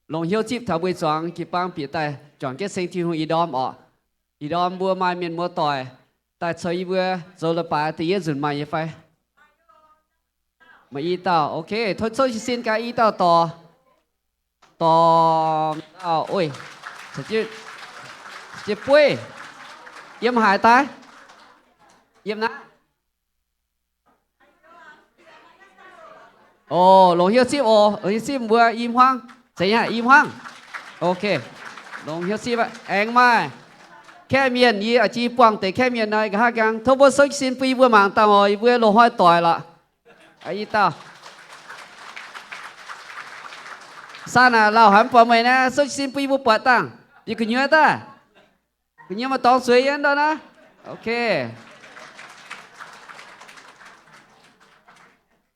longc hnyouv zipv taux mbuo nyei zuangx jiu-baang bieqc daaih juangc jienv ceng Tin-Hungh. Ih ndorm orqc, ih ndorm mbuo maaih mienh muoz-doic daaih caux yie mbuo zoux leiz-baaix da'yietv nzunc maaih nyei fai? Maaih i dauh. Ok, tov cong jiez sin gaax i dauh dorc. Dorc, dauh, oi, caux jienv bueiv. Yiem haaix daaih? Yiem naaiv. O, longc hnyouv zipv oc, longc hnyouv zipv mbuo i hmuangv. Zeiz nyei, i hmuangv. Ok, longc hnyouv zipv aqv. Aengx maaih kaeqv mienh, yie a'jie buangh deix kaeqv mienh nor, nqa'haav nqaang tov mbuo cong jiez sin bun yie mbuo mangc dangh oc. Yie mbuo loz-hnoi doic lorqc. I dauh. Saan aac, lauh haic mv buatc meih naaiv, cong jiez sin bun yie mbuo buatc dangh. Bieqc gu'nyuoz daaih. Gu'nyuoz maaih dorngx zueiz yiem ndau naaiv. Ok.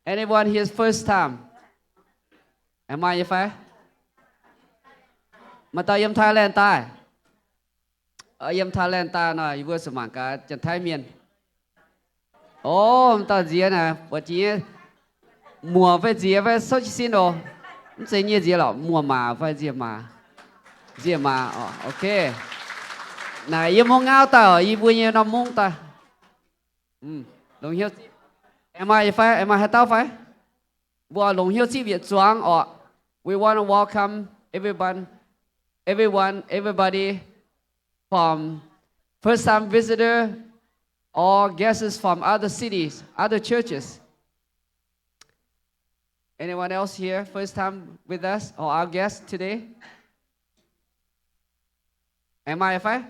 Anyone here first time? Aengx maaih nyei fai? Maaih dauh yiem Thailand daaih? Yiem Thailand daaih nor, yie mbuo zuqc mangc gaax janx-Taiv mienh. O, m'dauh nziex naaic, buatc jiex nyei. Muoc fai nziex fai cong jiez sin oc. Mv zeiz nyie nziex lorqc, muoc maac fai nziex maac? Nziex maac oc, ok. Naaic yiem mungv ngaauv daaih, yie mbuo nyei norm mungv daaih. Longc hnyouv zipv. Aengx maaih fai? Aengx maaih haaix dauh fai? Mbuo longc hnyouv zipv yietc zuangx orqc. We want to welcome everyone, everyone, everybody from first time visitor or guests from other cities, other churches. Anyone else here first time with us or our guest today? Aengx maaih fai?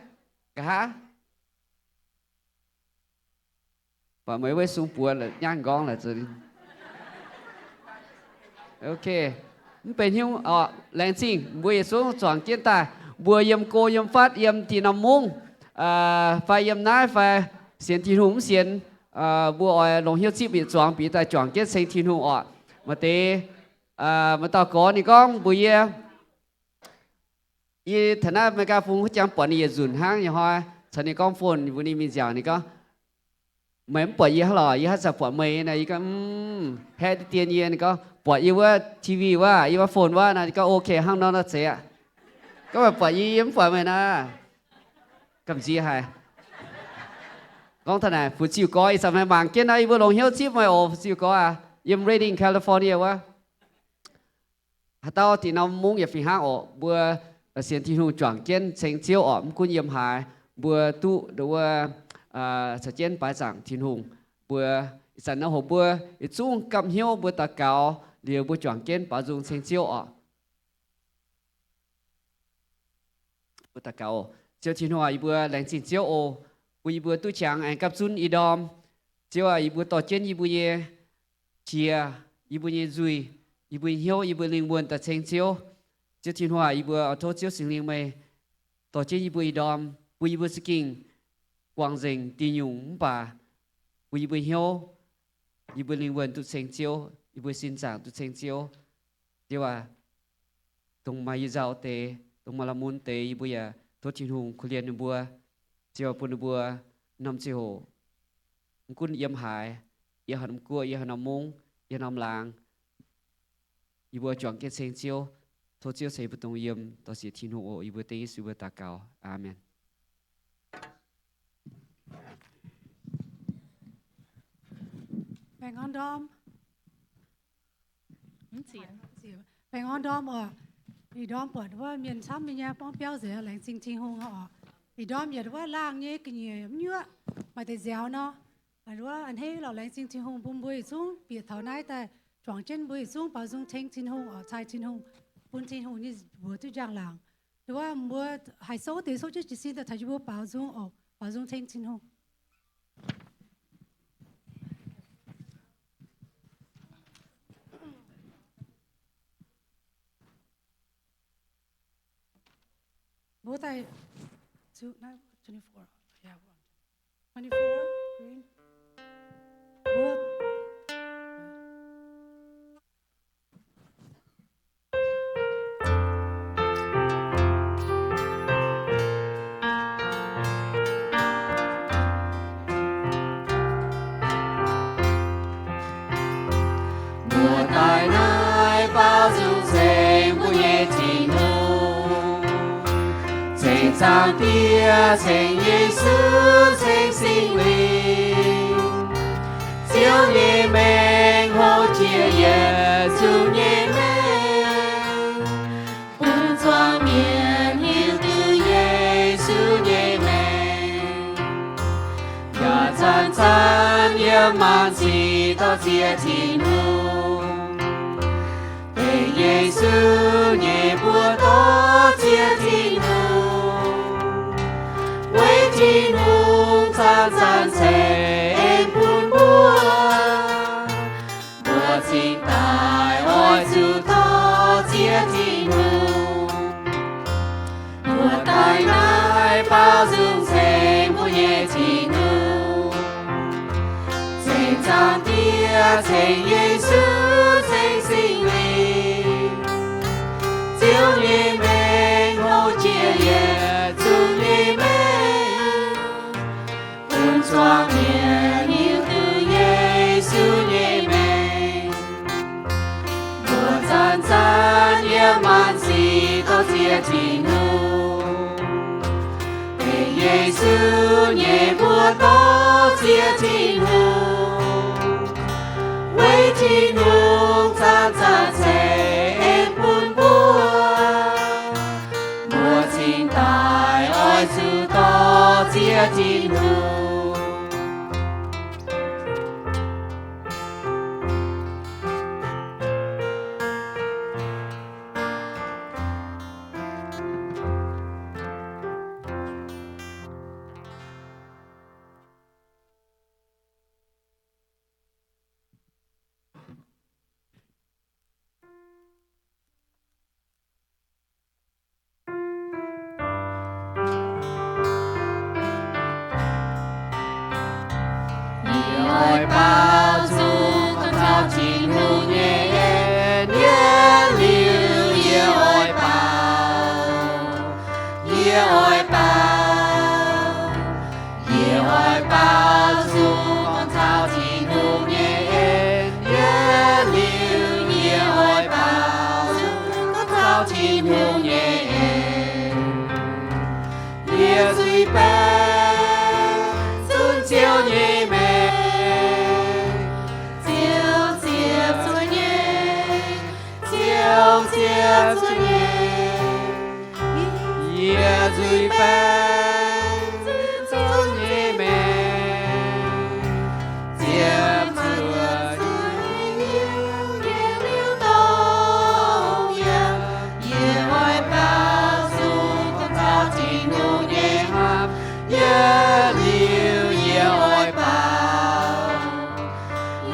Nqa'haav? Buatc meih wuov sung buoz la'nyangv nqorngv la'zuqc. Ok. Mv benx hnyouv orqc, laengz zingh mbuo yietc zungv zuangx jienv daaih. Mbuo yiem go yiem fatv, yiem dinh norm mungv, fai yiem naaiv fai sienx Tin-Hungh mv sienx, mbuo oix longc hnyouv zipv yietc zuangx bieqc daaih juangc jienv ceng Tin-Hungh orqc. Maaih deix, maaih dauh gorx ninh gorngv mbuox yie, yie taux naaiv America fungx huov jangx buatc ninh yietc nzunc hnangv nyei hnoi, caux ninh gorngv phone mbuox ninh mingh nziaauc, ninh gorngv, meih mv buatc yie hnangv lorqc, yie hnangv zanc buatc meih naaic. Yie gorngv, mv, haeqv deix dien yie. Ninh gorngv, buatc yie wuov T V wuov, yie wuov phone wuov naaic. Ninh gorngv, ok, hnangv nor nor zeiz aqv. Gorngv meih buatc yie, yie mv buatc meih naaic. Gamh nziex haic. Gorngv taux naaic, fu-ziux gorx, ih zanc meih mangc jienv nor, yie mbuo longc hnyouv zipv meih oc, fu-ziux gorx aac, yiem Redding, California wuov. Haaix dauh dinh norm mungv yaac fih hnangv oc. Mbuo sienx Tin-Hungh juangc jienv ceng Ziouv orqc, mv gunv yiem haaix, mbuo duqv nduov wuov caux jienv baaix zaangc Tin-Hungh. Mbuo ih zanc nor hoc mbuo yietc zungv gapv hnyouv mbuo daux gaux liuz mbuo juangc jienv baaux nzung ceng Ziouv orqc. Mbuo daux gaux. Ziouv Tin-Hungh aac, yie mbuo laengz zingh Ziouv oc, bun yie mbuo duqv qangx aengx gapv zunv ih ndorm. Ziouv aac, yie mbuo dorh jienv yie mbuo nyei qiex, yie mbuo nyei nzuih, yie mbuo nyei hnyouv, yie mbuo lingh wuonh daaih ceng Ziouv. Ziouv Tin-Hungh aac, yie mbuo oix tov Ziouv Singx Lingh meih dorh jienv yie mbuo ih ndorm, bun yie mbuo za'gengh guangc nzengc diuh nyungc mv baac bun yie mbuo hnyouv, yie mbuo lingh wuonh duqv ceng Ziouv, yie mbuo sin zaangc duqv ceng Ziouv. Ziouv aac, dongh maaih yie nzauh deix, dongh maaih la'mun deix, yie mbuo yaac tov Tin-Hungh korv-lienh ninh mbuo. Ziouv bun ninh mbuo norm ziangh hoc, mv gunv yiem haaix, yiem haaix norm guoqv, yiem haaix norm mungv, yiem haaix norm laangz, yie mbuo juangc jienv ceng Ziouv. Tov Ziouv ceix mbuo dongh yiem. Dor-ziec Tin-Hungh oc. Yie mbuo dengv Yesu mbuo daux gaux. Aamen. Baengh orn ndorm. Baengh orn ndorm oc. Ih ndorm buatc wuov mienh camv nyei, borngv biauv nzengc, laengz zingh Tin-Hungh oc. Ih ndorm yietc wuov laangh nyei ga'nyiec mv nyuoqv, maaih deix nziaaux nor. Wuov a'hneiv lorqc, laengz zingh Tin-Hungh bun mbuo yietc zungv bieqc taux naaiv daaih, juangc jienv mbuo yietc zungv baaux nzung ceng Tin-Hungh oc, cai Tin-Hungh, bun Tin-Hungh nyei mbuox duqv njang-laangc. Wuov mbuo haih souv deix souv jienv jiez sin daaih taux yie mbuo baaux nzung oc, baaux nzung ceng Tin-Hungh. Mbuo daaih twenty-four. Yeah, twenty-four, green. Mbuo Mbuo daaih naaiv baaux nzung ceng mbuo nyei Tin-Hungh. Zaangc Diex cingx Yesu cingx Singx Lingh, Ziouv nyei mengh hlo jiex yietc zungv nyei mengh, bun zuangx mienh hiuv duqv Yesu nyei mengh. Yaac zanc-zanc yiem maanc sic dor-ziec Tin-Hungh, dengv Yesu nyei mbuox dor-ziec Tin-Hungh. Weic Tin-Hungh zanc-zanc ceix en bun mbuo, mbuo cingx daaih oix zuqc dor-ziec Tin-Hungh. Mbuo daaih naaiv baaux nzung ceix mbuo nyei Tin-Hungh, cingx Zaangc Diex cingx Yesu cingx Singx Lingh, Ziouv nyei mengh hlo jiex yietc zungv nyei mengh, bun zuangx mienh hiuv duqv Yesu nyei mengh. Mbuo zanc-zanc yiem maanc sic dor-ziec Tin-Hungh, dengv Yesu nyei mbuox dor-ziec Tin-Hungh. Weic Tin-Hungh zanc-zanc ceix en bun mbuo, mbuo cingx daaih oix zuqc dor-ziec Tin-Hungh. Yie oix baaux nzung gorngv taux Tin-Hungh nyei en, yietc liuz yie oix baaux, yie oix baaux, yie oix baaux nzung gorngv taux Tin-Hungh nyei en, yietc liuz yie oix baaux nzung gorngv taux Tin-Hungh nyei en. Yie zuiz baengh zunv Ziouv nyei mengh, Ziouv ziepc zuoqv nyei, Ziouv ziepc zuoqv nyei. Yie zuiz baengh zunv Ziouv nyei mengh, ziepc zuoqv nyei hnyouv yietc liuz dongh yiem. Yie oix baaux nzung gorngv taux Tin-Hungh nyei hnamv, yietc liuz yie oix baaux,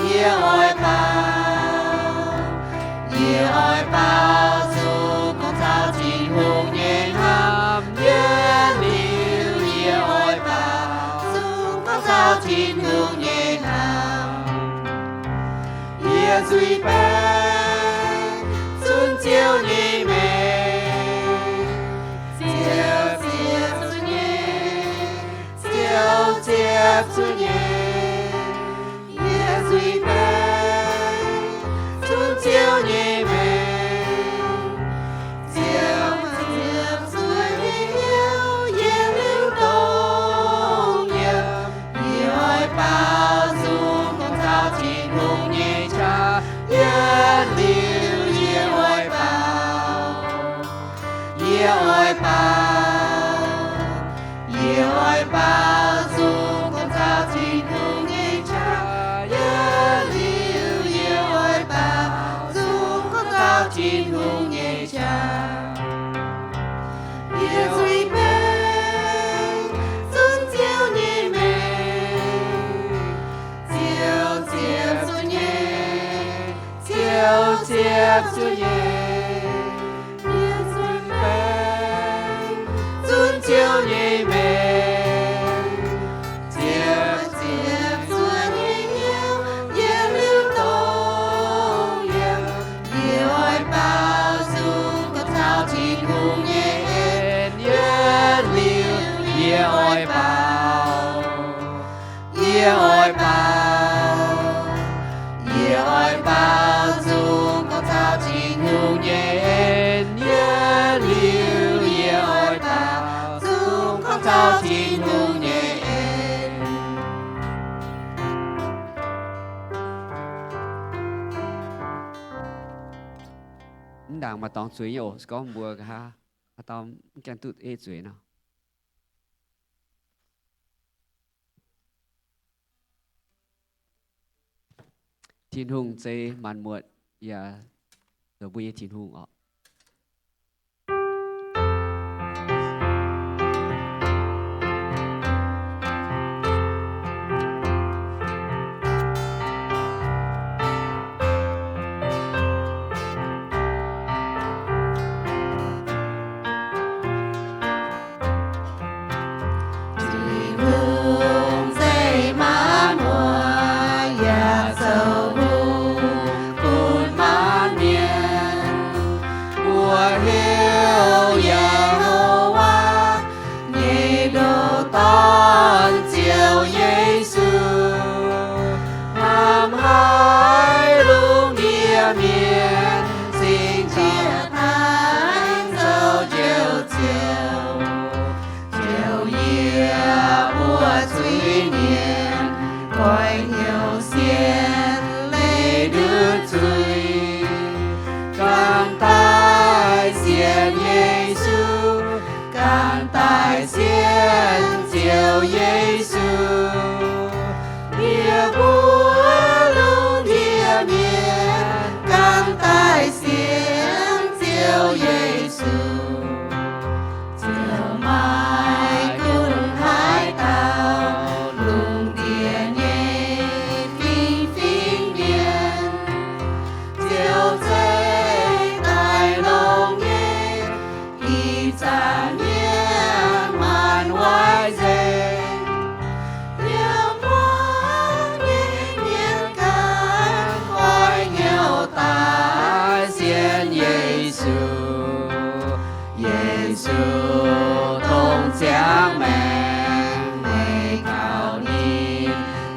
yie oix baaux, yie oix baaux nzung gorngv taux Tin-Hungh nyei hnamv, yietc liuz yie oix baaux nzung gorngv taux Tin-Hungh nyei hnamv. Yie zuiz baengh zunv Ziouv nyei mengh, Ziouv ziepc zuoqv nyei, Ziouv ziepc zuoqv nyei. Yie zuiz baengh zunv Ziouv nyei mengh, Ziouv ziepc zuoqv nyei hnyouv yietc liuz dongh yiem. Yie oix baaux nzung gorngv taux Tin-Hungh nyei qaqv, yietc liuz yie oix baaux, yie oix baaux, yie oix baaux nzung gorngv taux Tin-Hungh nyei qaqv, yietc liuz yie oix baaux nzung gorngv taux Tin-Hungh nyei qaqv. Yie zuiz baengh zunv Ziouv nyei mengh, Ziouv ziepc zuoqv nyei, Ziouv ziepc zuoqv nyei. Yie zuiz baengh zunv Ziouv nyei mengh, Ziouv ziepc zuoqv nyei hnyouv yietc liuz dongh yiem. Yie oix baaux nzung gorngv taux Tin-Hungh nyei en, yietc liuz yie oix baaux, yie oix baaux, yie oix baaux nzung gorngv taux Tin-Hungh nyei en, yietc liuz yie oix baaux nzung gauh Tin-Hungh nyei en. Mv ndaangc maaih dorngx zuiz nyei oc, se gorngv mbuo nqa'haav haaix dauh mv gaengh duqv ei zuiz nor. Tin-Hungh zeiz maanc muotc yaac zoux mbuo nyei Tin-Hungh orqc. Tin-Hungh zeiz maanc muotc yaac zoux hungh gunv maanc mienh. Mbuo heuc Ye^ho^waa nyei ndoh dorn Ziouv Yesu, hnamv haic lungh ndiev mienh, cingx jiex daaih zoux Njoux Ziouv. Ziouv yie mbuo zuiz-mienh, goix hnyouv sienx leih ndutv zuiz, ganh daaih sienx Yesu, ganh daaih sienx Ziouv Yesu. Yie mbuo lungh ndiev mienh ganh daaih sienx Ziouv Yesu. Ziouv maaih gunv haaix dauh lungh ndiev nyei fingx fingx mienh, Ziouv zeiz daaih longx nyei. Ih zanc mienh maanc waaic nzengc, yiem hmuangx nyei mienh ganh goix hnyouv daaih sienx Yesu. Yesu dongh ziangx maengc, meih kaux ninh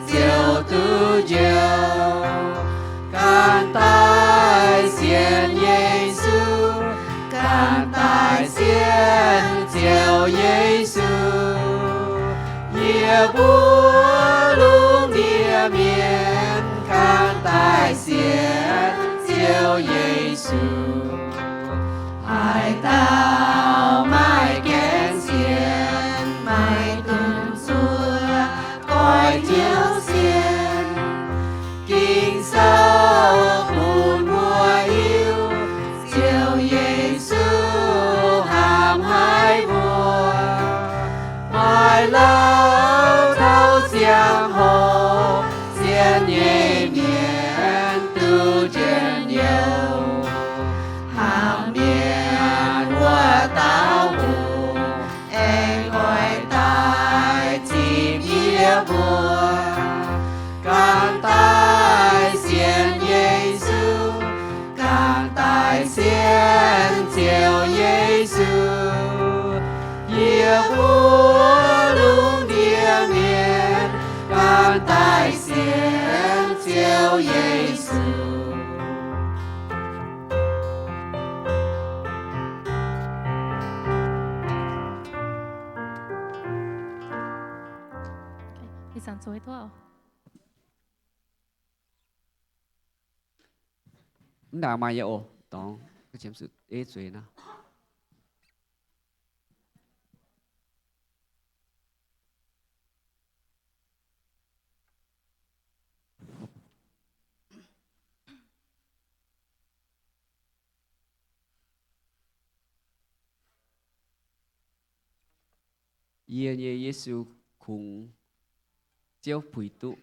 ziouc duqv njoux. Ganh daaih sienx Yesu, ganh daaih sienx Ziouv Yesu. Yie mbuo lungh ndiev mienh ganh daaih sienx Ziouv Yesu. Haaix dauh maaih gaengh sienx, maiv dungx zuov goix hnyouv sienx. Ging-Sou bun mbuo hiuv, Ziouv Yesu hnamv haic mbuo, maaih lauh taux ziangh hoc, sienx nyei mienh duqv njien-youh. Hnamv mienh wuov dauh hungh, aengx oix daaih zipv yie mbuo. Ganh daaih sienx Yesu, ganh daaih sienx Ziouv Yesu. Yie mbuo lungh ndiev mienh ganh daaih sienx Ziouv Yesu. Mv ndaangc maaih nyei oc, dorngx qiemx zuqc ei zuiz nor. Yie nyei Yesu kungx Ziouv puix duqv.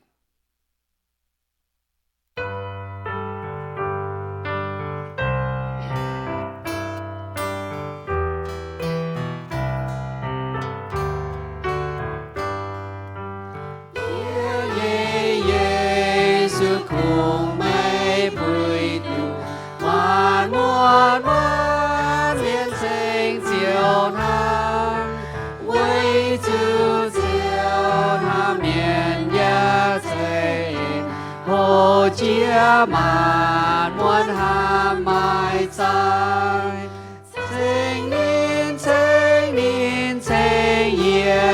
Yie nyei Yesu kungx meih puix duqv, maanc muotc maanc mienh ceng Ziouv hnamv. Weic zuqc Ziouv hnamv mienh yaac ceix hlo jiex maanc muotc hnamv maaih zaih. Ceng ninh, ceng ninh, ceng yie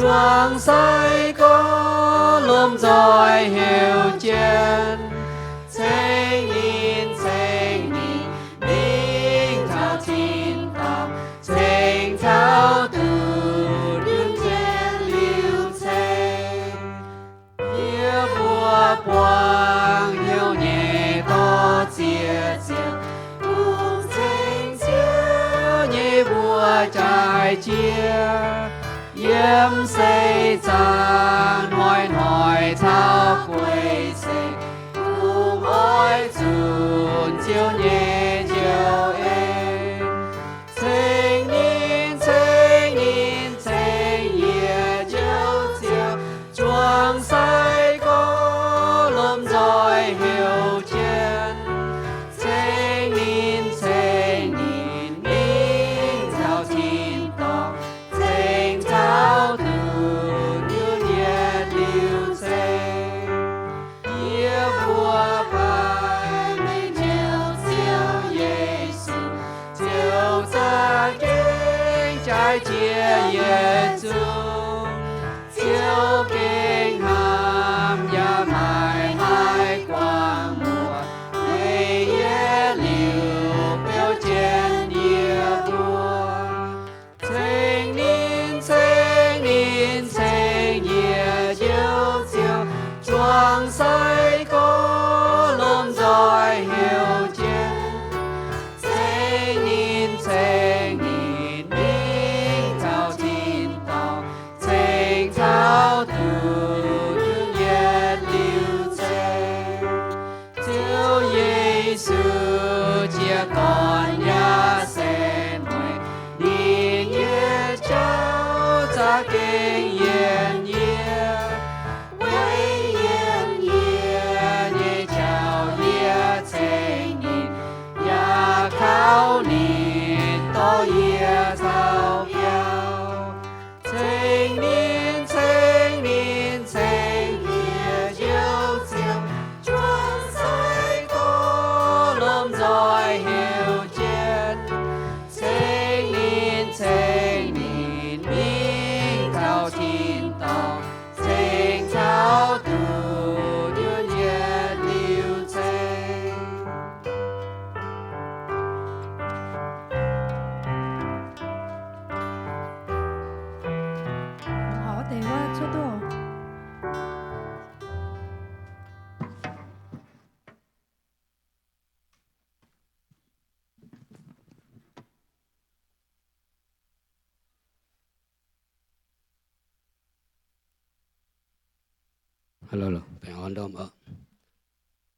Zuangx sai gorx lomh nzoih heuc jienv, ceng ninh, ceng ninh, mingh taux tin-dorngh, ceng taux duqv nyunc yietc liuz ceng. Yie mbuo buangh hnyouv nyei dorh ziex ziouc, kungx ceng Ziouv nyei mbuox jaaix jiex. Yiem seix zaangc hnoi-hnoi taux guei ceng, kungx oix zunc Ziouv nyei njoux en. Ceng ninh, ceng ninh, ceng yietc njoux Ziouv, zuangx sai gorx lomh nzoih heuc jienv. Ceng ninh, ceng ninh, mingh taux tin-dorngh, ceng taux duqv nyunc yietc liuz ceng. Yie mbuo baamh mienh njoux Ziouv Yesu, Ziouv za'gengh jaaix jiex yietc zungv. Ziouv gengh hnamv yaac maiv haih guangc muoc, weic yietc liuz beu jienv yie mbuo. Ceng ninh, ceng ninh, ceng yietc njoux Ziouv, zuangx sai gorx lomh nzoih heuc jienv. Ceng ninh, ceng ninh, mingh taux tin-dorngh, ceng taux duqv nyunc yietc liuz ceng. Ziouv Yesu jiez gorn yaac se mueiz, ninh nyei jauv za'gengh yiem yie. Weic yiem yie nyei jauv yie ceng ninh, yaac kaux ninh dorh yie caux biauv. Ceng ninh, ceng ninh, ceng yietc njoux Ziouv, zuangx sai gorx lomh nzoih heuc jienv. Ceng ninh, ceng ninh, mingh taux tin-dorngh, ceng taux duqv nyunc yietc liuz ceng.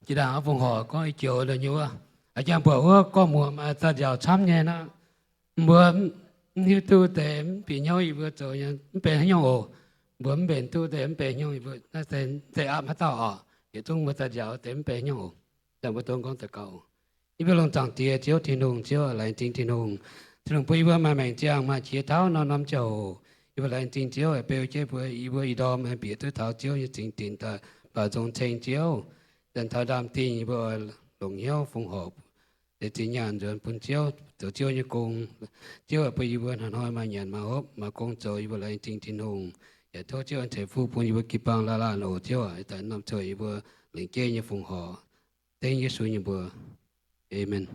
Jiex ndaangc fongc horc gorngv ih joux nyei wuov, a'jang buatc wuov gorngv muoz maaih daaih nziaauc camv nyei nor, mbuo mv hiuv duqv deix mv bieqc hnyouv yie mbuo zoux nyei mv benx haaix nyungc oc. Mbuo mv mbenc duqv deix mv benx haaix nyungc, yie mbuo naaiv se deix aapv haaix dauh oc, yietc zungv mbuo daaih nziaauc deix mv benx haaix nyungc oc. Daaih mbuo dongh gorngv daux gaux. Yie mbuo longc zaangc Diex Ziouv Tin-Hungh, Ziouv laengz zingh Tin-Hungh. Tin-Hungh bun yie mbuo maaih maengc ziangh maaih qiex tauv norm norm ziangh hoc. Yie mbuo laengz zingh Ziouv aengx beu jienv mbuo, yie mbuo ih ndorm aengx bieqc duqv taux Ziouv nyei zingx dinc daaih baaux nzung ceng Ziouv. Zanc taux ndaamv-dingh yie mbuo oix longc hnyouv fongc horc deix zinh nyaanh nzuonx bun Ziouv, zoux Ziouv nyei gong. Ziouv aah, bun yie mbuo hnoi-hnoi maaih nyanc maaih hopv maaih gong zoux. Yie mbuo laengz zingh Tin-Hungh, yaac tov Ziouv ceix fuqv bun yie mbuo jiu-baang laanh laanh oc. Ziouv aah, daaih norm coc yie mbuo lengc jeiv nyei fongc horc, dengv Yesu nyei mbuox. Aamen.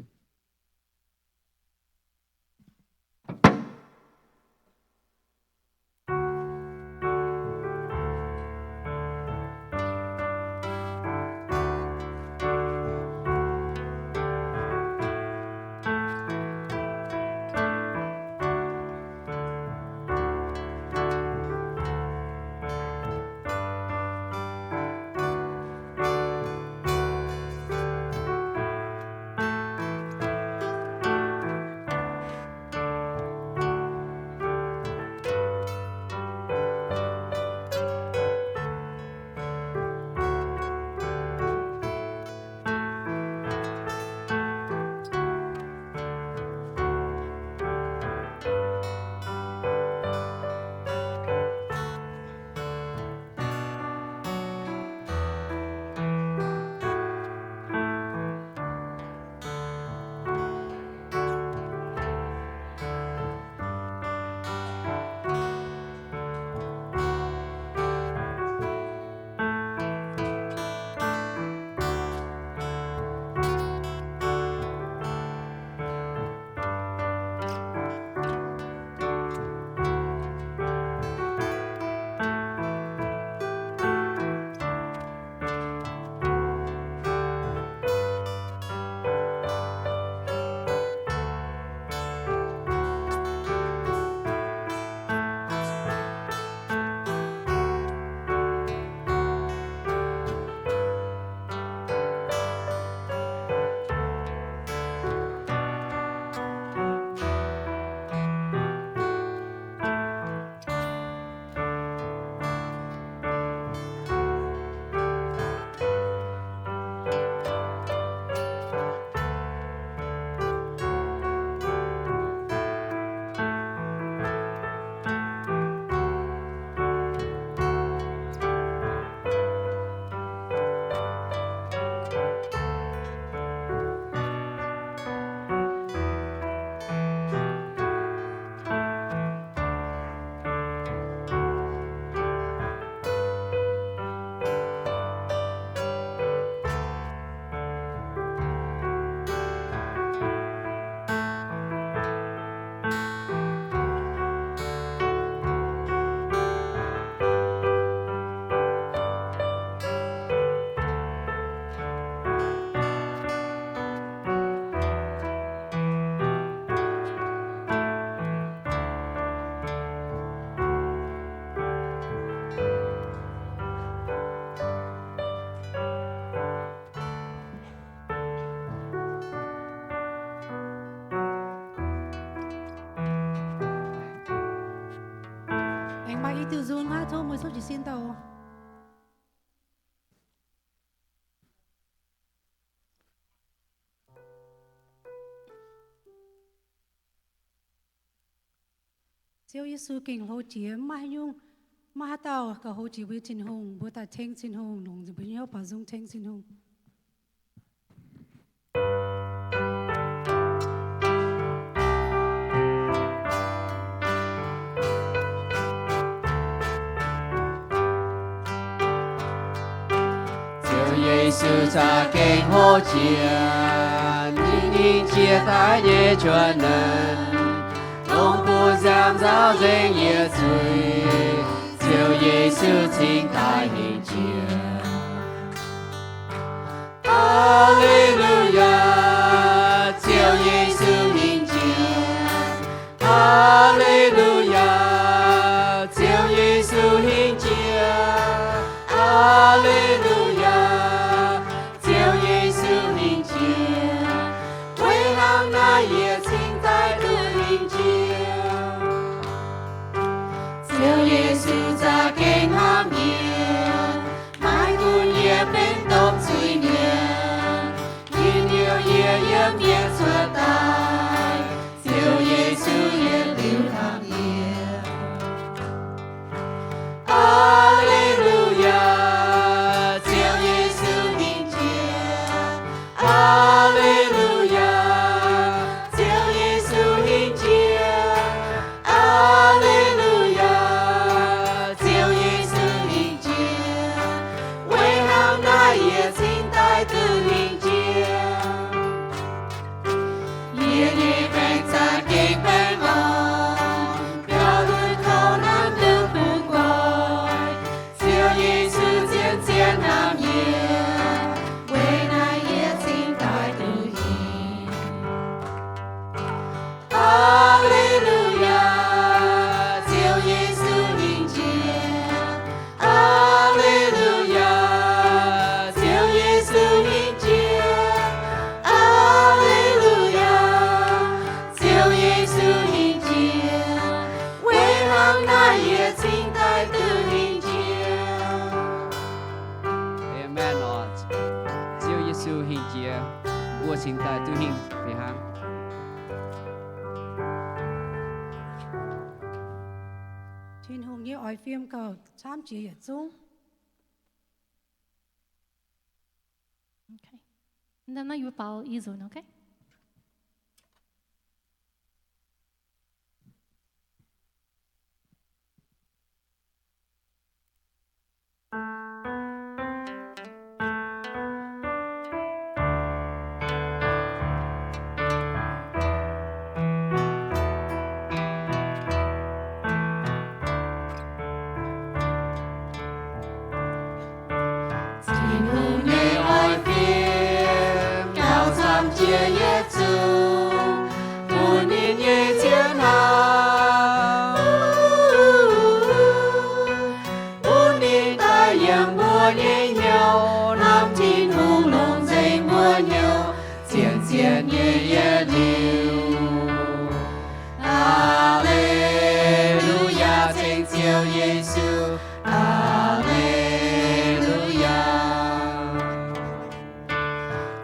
Diuh nzung hnangv, tov mueiz cuotv jiez sin daaih oc. Ziouv Yesu gengh hlo jiex, maiv maaih haaix nyungc, maiv maaih haaix dauh gauh hlo jiex mbuo nyei Tin-Hungh. Mbuo daaih tengx Tin-Hungh, longc nzengc mbuo nyei hnyouv baaux nzung tengx Tin-Hungh. Ziouv Yesu za'gengh hlo jiex, ninh hingh jiex daaih nyei juoz naaic, dongh bun nziaamv nzaaux nzengc yie zuiz, Ziouv Yesu cingx daaih hingh jiex. Aa^le^lu^yaa, Ziouv Yesu hingh jiex. Aa^le^lu^yaa, Ziouv Yesu hingh jiex. Aa^le^lu^yaa, Ziouv Yesu hingh jiex. Weic hnangv naaiv yie cingx daaih duqv hingh jiex. Ziouv Yesu za'gengh hnamv yie, maiv gunv yie benx domh zuiz-mienh, njien-youh yie yiem mienh cuotv daaih, Ziouv Yesu yietc liuz hnamv yie. Aa^le^lu^yaa, Ziouv Yesu hingh jiex. Aa^le^lu^yaa, Ziouv Yesu hingh jiex. Aa^le^lu^yaa, Ziouv Yesu hingh jiex. Weic hnangv naaiv yie cingx daaih duqv hingh jiex. Yie nyei maengc za'gengh baengh orn, biaux lui-houx nanv duqv bungx nqoi. Ziouv Yesu zien-zien hnamv yie, weic naaiv yie cingx daaih duqv hingh. Aa^le^lu^yaa, Ziouv Yesu hingh jiex. Aa^le^lu^yaa, Ziouv Yesu hingh jiex. Aa^le^lu^yaa, Ziouv Yesu hingh jiex. Weic hnangv naaiv yie cingx daaih duqv hingh jiex. Amen oc. Ziouv Yesu hingh jiex, mbuo cingx daaih duqv hingh fih hnangv. Tin-Hungh nyei oix fim gauh camv jiex yietc zungv. Okay. Naaiv yie baaux i nzunc, okay? Tin-Hungh nyei oix fim gauh camv jiex yietc zungv, bun ninh nyei zien hnamv, bun ninh daaih yiem mbuo nyei hnyouv, hnamv Tin-Hungh longc nzengc mbuo hnyouv, zien-zien nyei yietc liuz. Aa^le^lu^yaa, ceng Ziouv Yesu. Aa^le^lu^yaa.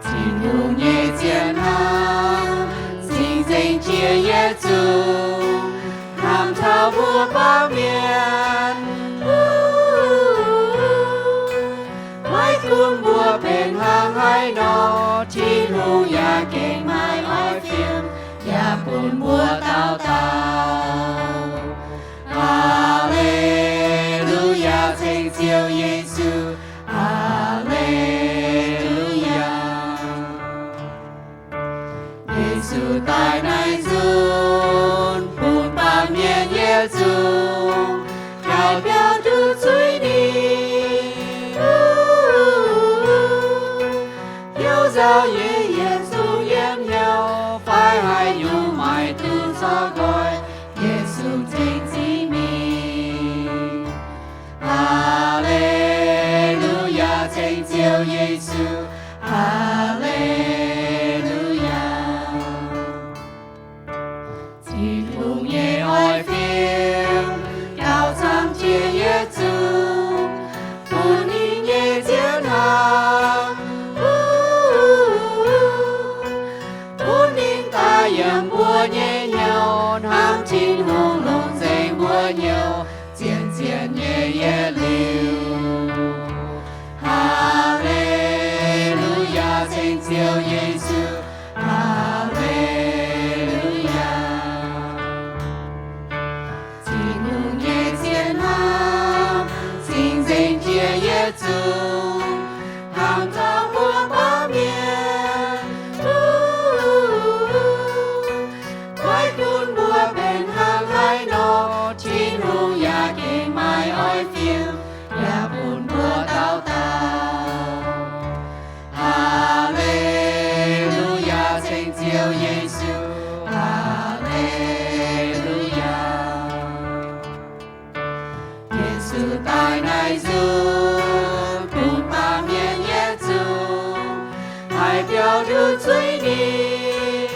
Tin-Hungh nyei zien hnamv cingx nzengc jiex yietc zungv, hnamv taux mbuo baamh mienh. Maiv gunv mbuo benx hnangv haaix nor, Tin-Hungh yaac gengh maaih oix fim, yaac bun mbuo dauh dauh. Aa^le^lu^yaa, ceng Ziouv Yesu. Aa^le^lu^yaa. Yesu daaih naaiv nzunc, bun baamh mienh yietc zungv gauh biaux nduqc zuiz-ningh. Hnyouv nzauh nyei yietc zungv yiem hnyouv, fai haaix nyungc maaih duqv zorqv nqoi, Yesu ceng ziangh mingh. Aa^le^lu^yaa, ceng Ziouv Yesu. Aa^le^lu^yaa. Tin-Hungh nyei oix fim gauh camv jiex mbuo nyei hnyouv, hnamv Tin-Hungh longc nzengc mbuo hnyouv, zien-zien nyei yietc liuz. Haa^le^lu^yaa, ceng Ziouv Yesu. Haa^le^lu^yaa. Tin-Hungh nyei zien hnamv cing-nzengc jiex yietc zungv, hnamv taux mbuo baamh mienh. Maiv gunv mbuo benx hnangv haaix nor, Tin-Hungh yaac gengh maiv oix fiem, yaac bun mbuo dauh dauh. Haa^le^lu^yaa, ceng Ziouv Yesu. Haa^le^lu^yaa. Yesu daaih naaiv nzunc, bun baamh mienh yietc zungv haih biaux nduqc zuiz-nipc.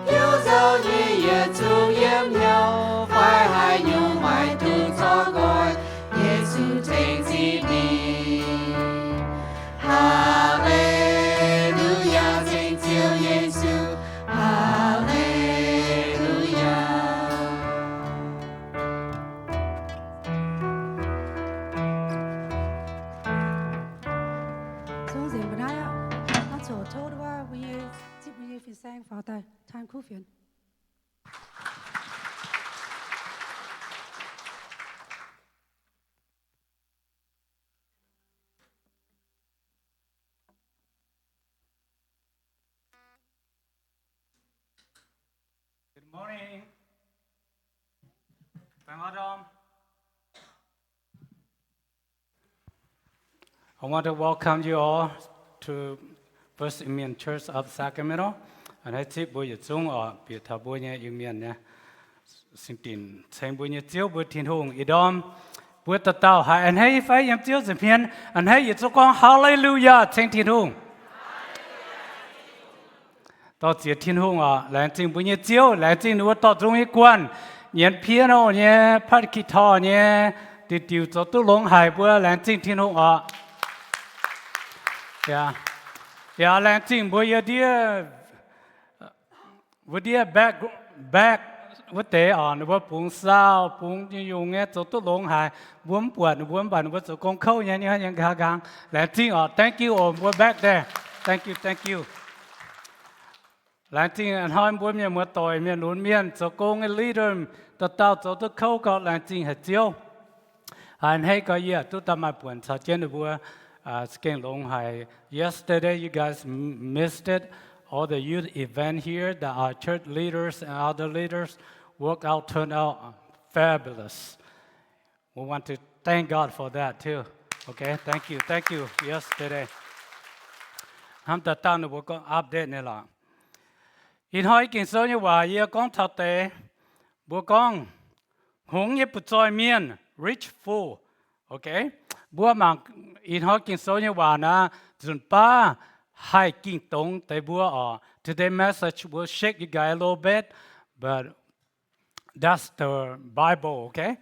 Hnyouv nzauh nyei yietc zungv yiem hnyouv, fai haaix nyungc maiv dungx zorqv nqoi, Yesu ceng zingh ninh. Haa^le^lu^yaa, ceng Ziouv Yesu. Haa^le^lu^yaa. Zungv nzengc mbuo naaiv aqv. Hnangv zoux tov wuov mbuo nyei, zipv mbuo nyei fin-saeng faaux daaih, time kuv fienx. Good morning. Bang Adam. I want to welcome you all to First Iu Mien Church of Sacramento. A'hneiv zipv mbuo yietc zungv oc, bieqc taux mbuo nyei Iu Mien nyei singx dinc, ceng mbuo nyei Ziouv, mbuo Tin-Hungh. Ih ndorm mbuo dauh dauh haiz a'hneiv fai yiem Ziouv nza'hmien, a'hneiv yietc zungv gorngv Haa^le^lu^yaa, ceng Tin-Hungh. Dorh ziex Tin-Hungh oc. Laengz zingh mbuo nyei Ziouv, laengz zingh ninh mbuo dorh nzung nyei guanh, nyienz piano nyei, พาร์ท กีตาร์ nyei, diuc diuc zoux duqv longx haic mbuo. Laengz zingh Tin-Hungh oc. Yaac laengz zingh mbuo yie ndiev, mbuo ndiev back, back wuov deix oc, ninh mbuo bungx saau, bungx nyungc-nyungc nyei zoux duqv longx haic. Mbuo mv buatc ninh mbuo, mv baac ninh mbuo zoux gong kouv nyei, nyei nqa'haav nqaang. Laengz zingh oc. Thank you oc, mbuo back there. Thank you, thank you. Laengz zingh a'hnoi mbuo mienh muoz-doic, mienh lunx mienh, zoux gong nyei leader, dauh dauh zoux duqv kouv gau, laengz zingh haic Ziouv. Haiz a'hneiv gau yie duqv daaih maaih buonc caux jienv ninh mbuo, za'gengh longx haic. Yesterday, you guys m-, missed it. All the youth event here that our church leaders and other leaders work out turned out fabulous. We want to thank God for that too. Okay, thank you, thank you. Yesterday. Hnamv daaih dauh ninh mbuo gorngv update nyei lorqc. Ih hnoi Ging-Sou nyei waac yie gorngv taux deix, mbuo gorngv hngongx nyei butv-zoih mienh, rich fool. Okay? Mbuo mangc ih hnoi Ging-Sou nyei waac naaiv, nzunc baav haih ging dongz deix mbuo oc. Today message will shake you guys a little bit, but that's the Bible, okay?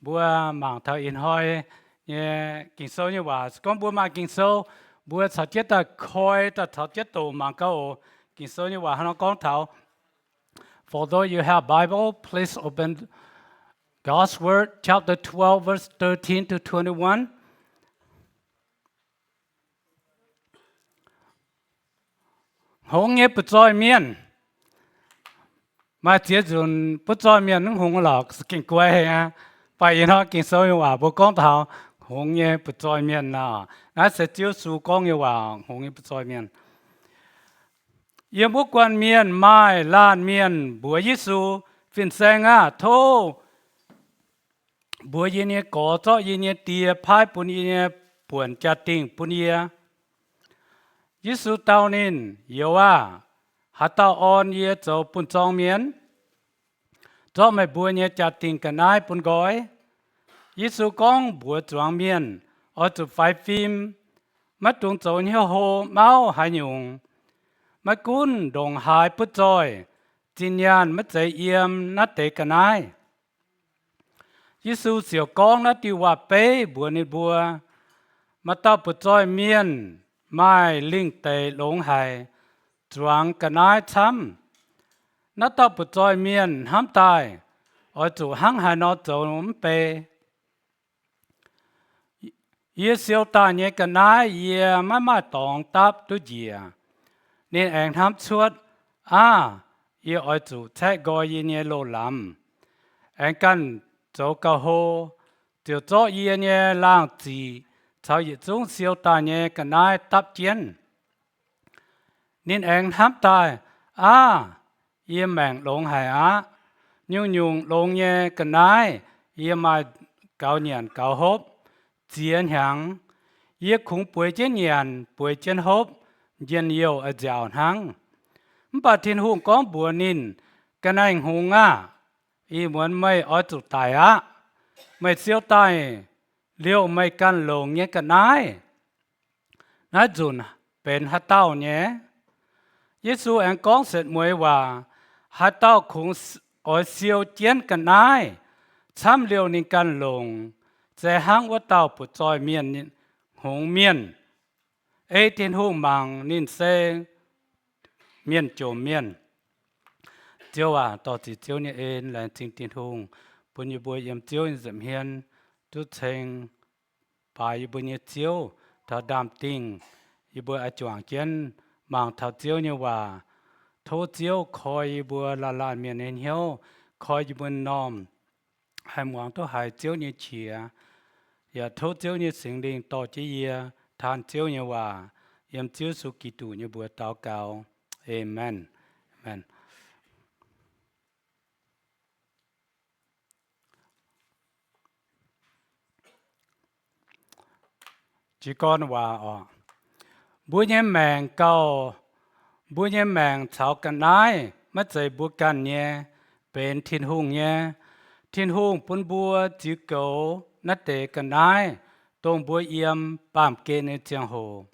Mbuo mangc taux ih hnoi nyei Ging-Sou nyei waac. Se gorngv mbuo maaih Ging-Sou, mbuo caux jienv daaih koi daaih caux jienv doqc mangc gaax oc. Ging-Sou nyei waac hnangv nor gorngv taux. For those you have Bible, please open God's Word, chapter twelve, verse thirteen to twenty-one. Hngongx nyei butv-zoih mienh. Maaih ziex nzunc butv-zoih mienh mv hngongx lorqc, gengh guai aqv. Baac ih hnoi Ging-Sou nyei waac mbuo gorngv taux hngongx nyei butv-zoih mienh nor. Naaiv se Ziouv Yesu gorngv nyei waac, hngongx nyei butv-zoih mienh. Yiem wuov guanh mienh maaih laanh mienh mbuox Yesu, Fin-Saeng aah! Tov mbuox yie nyei gorx zorqv yie nyei die paaiv bun yie nyei buonc jaa-dingh bun yie. Yesu dau ninh, Youz aah! Haaix dauh orn yie zoux bun zorng mienh? Zorqv meih mbuo nyei jaa-dingh ga'naaiv bun nqoi. Yesu gorngv mbuox zuangx mienh, Oix zuqc faix fim, maiv dungx zoux hnyouv hlo mauv haaix nyungc. Maiv gunv ndongc haaix butv zoih, zinh nyaanh maiv zeiz yiem naaiv deix ga'naaiv. Yesu ziouc gorngv naaiv diuh waac-beiv mbuox ninh mbuo, Maaih dauh butv zoih mienh maaih lingh deix longx haic. zuangx ga'naaiv camv. Naaiv dauh butv-zoih mienh hnamv daaih, oix zuqc hnangv haaix nor zoux mv bei. Yie siou daaih nyei ga'naaiv yie maiv maaih dorngx dapv duqv njiec. Ninh aengx hnamv cuotv, Aav, yie oix zuqc caeqv nqoi yie nyei loz-lamz, aengx ganh zoux gauh hlo, ziouc zorqv yie nyei laangh ziqc caux yietc zungv siou daaih nyei ga'naaiv dapv jienv. Ninh aengx hnamv daaih, Aav, yie maengc longx haic aqv. Nyungc-nyungc longx nyei ga'naaiv yie maaih gaux nyanc gaux hopv. Ziex hnyangx, yie kungx bueix jienv nyanc, bueix jienv hopv, njien-youh a'nziaauc hnangv. Mv baac Tin-Hungh gorngv mbuox ninh, Ga'naaiv-hungh aah! Ih muonz meih oix zuqc daic aqv. Meih siou daaih liouh meih ganh longc nyei ga'naaiv. Naaiv nzunc benx haaix dauh nyei? Yesu aengx gorngv setv mueiz waac, Haaix dauh kungx oix siou jienv ga'naaiv camv liouh ninh ganh longc, se hnangv wuov dauh butv-zoih mienh hngongx mienh, ei Tin-Hungh mangc ninh se mienh jomc mienh. Ziouv aac, dorh ziqc Ziouv nyei en, laengz zingh Tin-Hungh bun yie mbuo yiem Ziouv nyei nza'hmien duqv ceng baaix yie mbuo nyei Ziouv. Taux ndaamv-dingh yie mbuo oix juangc jienv mangc taux Ziouv nyei waac. Tov Ziouv koi yie mbuo laanh laanh mienh nyei hnyouv, koi yie mbuo m'normh haih muangx duqv haiz Ziouv nyei qiex. Yaac tov Ziouv nyei Singx Lingh dorh jienv yie taan Ziouv nyei waac. Yiem Ziouv Yesu Giduc nyei mbuox daux gaux. Aamen. Aamen. Jiez gorn waac oc. Mbuo nyei maengc gauh, mbuo nyei maengc caux ga'naaiv maiv zeiz mbuo ganh nyei, benx Tin-Hungh nyei. Tin-Hungh bun mbuo ziux goux naaiv deix ga'naaiv, dongh mbuo yiem baamh gen nyei ziangh hoc.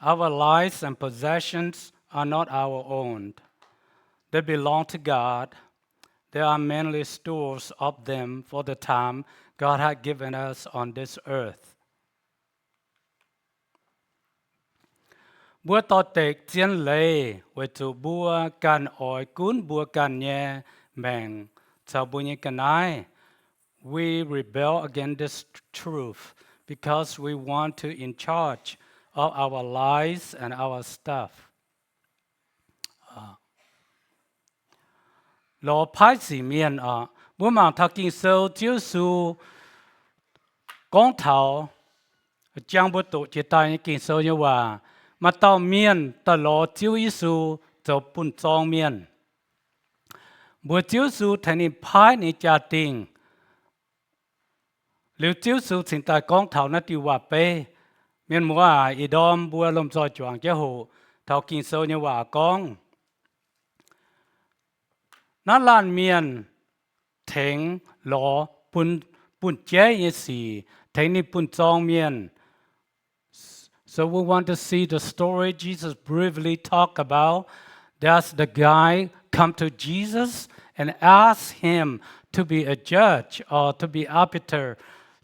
Our lives and possessions are not our own. They belong to God. They are merely stewards of them for the time God had given us on this earth. Mbuo dorh dekc zien leiz weic zuqc mbuo ganh oix gunv mbuo ganh nyei maengc caux mbuo nyei ga'naaiv. We rebel against this truth because we want to in charge of our lives and our stuff. Lorz paaiv sic mienh oc. Mbuo mangc taux Ging-Sou Ziouv Yesu gorngv taux, jangx mbuo doqc jiex daaih nyei Ging-Sou nyei waac, maaih dauh mienh daaih lorz Ziouv Yesu zoux bun zorng mienh. Mbuox Ziouv Yesu tengx ninh paaiv ninh jaa-dingh. Liuz Ziouv Yesu cingx daaih gorngv taux naaiv diuh waac-beiv. Mienh muoz aac, ih ndorm mbuo lomh nzoih juangc jienv hoqc taux Ging-Sou nyei waac gorngv, naaiv laanh mienh tengx lorz bun, bun jaiv nyei sic, tengx ninh bun zorng mienh. So we want to see the story Jesus briefly talk about. There's the guy come to Jesus and ask him to be a judge or to be arbiter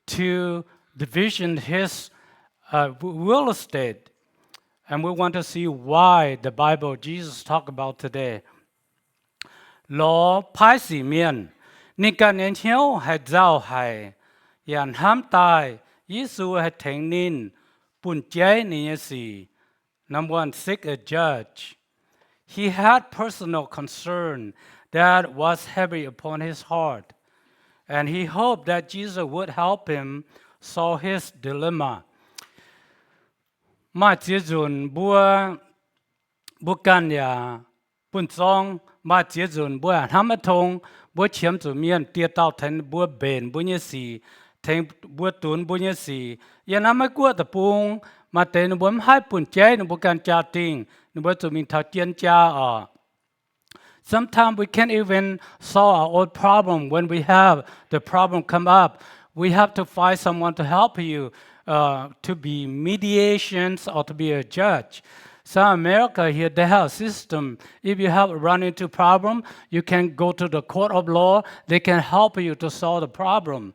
to division his, uh, real estate. And we want to see why the Bible Jesus talk about today. Lorz paaiv sic mienh, ninh ganh nyei hnyouv haih nzauh haic, yaac hnamv daaih Yesu haih tengx ninh bun jaiv ninh nyei sic. Number one, seek a judge. He had personal concern that was heavy upon his heart, and he hoped that Jesus would help him solve his dilemma. Maaih ziex nzunc mbuo, mbuo ganh yaac bun zorng. Maaih ziex nzunc mbuo yaac hnamv maiv tong. Mbuo qiemx zuqc mienh dieh dauh tengx mbuo mbenc mbuo nyei sic, tengx mbuo dunx mbuo nyei sic. Yiem naaiv Meiv Guoqv deic-bung, maaih deix ninh mbuo mv haih bun jaiv ninh mbuo ganh jaa-dingh, ninh mbuo zuqc mingh taux jien jaa oc. Sometimes we can't even solve our own problem. When we have the problem come up, we have to find someone to help you, uh, to be mediations or to be a judge. South America here, they have a system. If you have run into problem, you can go to the court of law. They can help you to solve the problem.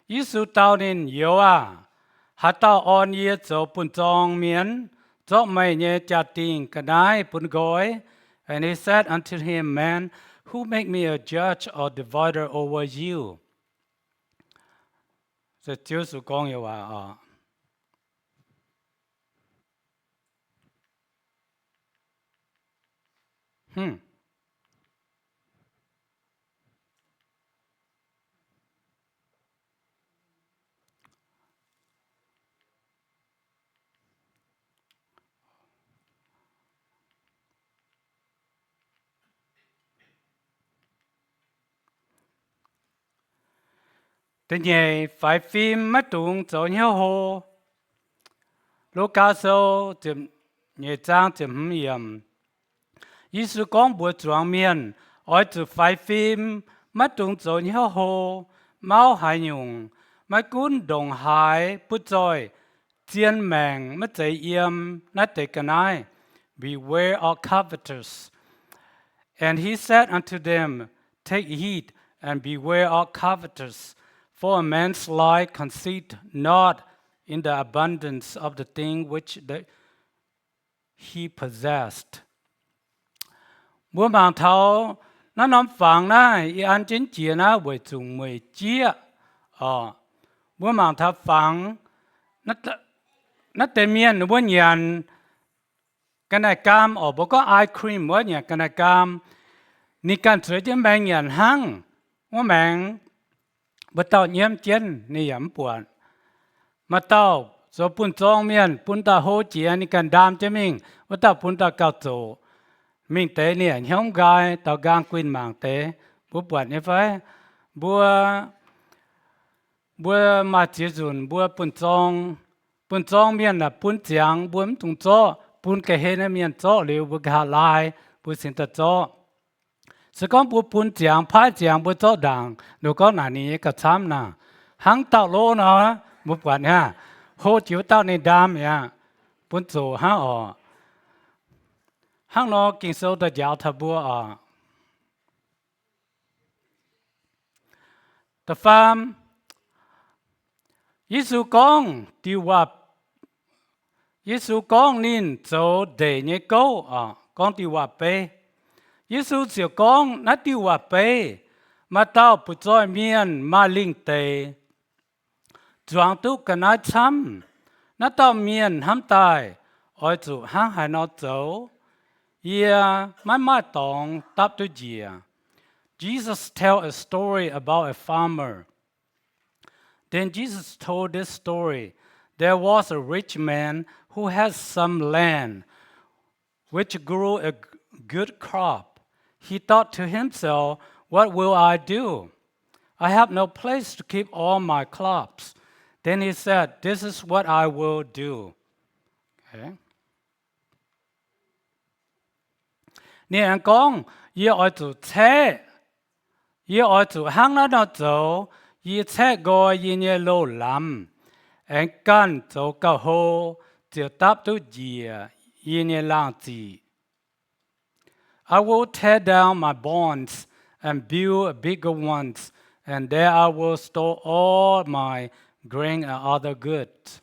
Yesu dau ninh, Youz aah! Haaix dauh orn yie zoux buonh-zorng mienh, zorqv meih nyei jaa-dingh ga'naaiv bun nqoi? And he said unto him, Man, who made me a judge or divider over you? Ziouv Yesu gorngv nyei waac oc. Da'nyeic, faix fim maiv dungx zoux hnyouv hlo. Lugaa Sou nyeic zaang ziepc hmz yiemc. Yesu gorngv mbuox zuangx mienh, oix zuqc faix fim, maiv dungx zoux hnyouv hlo, mauv haaix nyungc, maiv gunv ndongc haaix, butv zoih, zien maengc, maiv zeiz yiem naaiv deix ga'naaiv. Beware of covetous. And he said unto them, Take heed and beware of covetous, for a man's life consisteth not in the abundance of the thing which the, he possessed. Mbuo mangc taux naaiv norm fangx naaiv, yie an jienv jiex naaiv weic zuqc mueic jieqv oc. Mbuo mangc taux fangx, naaiv deix mienh ninh mbuo nyanc ga'naaiv-gaam oc, mbuo gorngv ice cream wuov, nyanc ga'naaiv-gaam, ninh ganh zueiz jienv maengx nyanc hnangv. Wuov maengx mbuo dauh nyiemv jienv ninh yaac mv buatc. Maaih dauh zoux buonh-zorng mienh, bun dauh hlo jiex ninh ganh ndaam jienv mingh, wuov dauh bun dauh gauh zoqc. Mingh deix ninh yaac hnyouv mv nqaai, daaux nqaang guinh mangc deix. Mbuo buatc nyei fai? Mbuo, mbuo maaih ziex nzunc mbuo buonh zorng, buonh zorng mienh aah, bun ziangx mbuo mv dungx zorqv, bun ga'hlen nyei mienh zorqv liuz mbuo nqa'haav laai, mbuo cingx daaih zorqv. Se gorngv mbuo bun ziangx, paaiv ziangx mbuo zorqv ndaangc, ninh gorngv naaic ninh nyei gauh camv naaic. Hnangv dauh lov nor, mbuo buatc aqv, hlo jiex wuov dauh ninh ndaam mi'aqv, bun zoqc hnangv oc. Hnangv nor Ging-Sou daaih njaaux taux mbuo oc. Da'faam, Yesu gorngv diuh waac, Yesu gorngv ninh zoux ndeic nyei gouv oc, gorngv diuh waac-beiv. Yesu ziouc gorngv naaiv diuh waac-beiv, maaih dauh butv-zoih mienh maaih lingh deix, zuangx duqv ga'naaiv camv. Naaiv dauh mienh hnamv daaih, oix zuqc hnangv haaix nor zoux? Yie maiv maaih dorngx dapv duqv njiec. Jesus tell a story about a farmer. Then Jesus told this story. There was a rich man who had some land which grew a good crop. He thought to himself, What will I do? I have no place to keep all my crops. Then he said, This is what I will do. Okay. Ninh aengx gorngv, Yie oix zuqc caeqv, yie oix zuqc hnangv naaiv nor zoux. Yie caeqv nqoi yie nyei loz-lamz, aengx ganh zoux gauh hlo, ziouc dapv duqv njiec yie nyei laangh ziqc. I will tear down my barns and build bigger ones, and there I will store all my grain and other goods.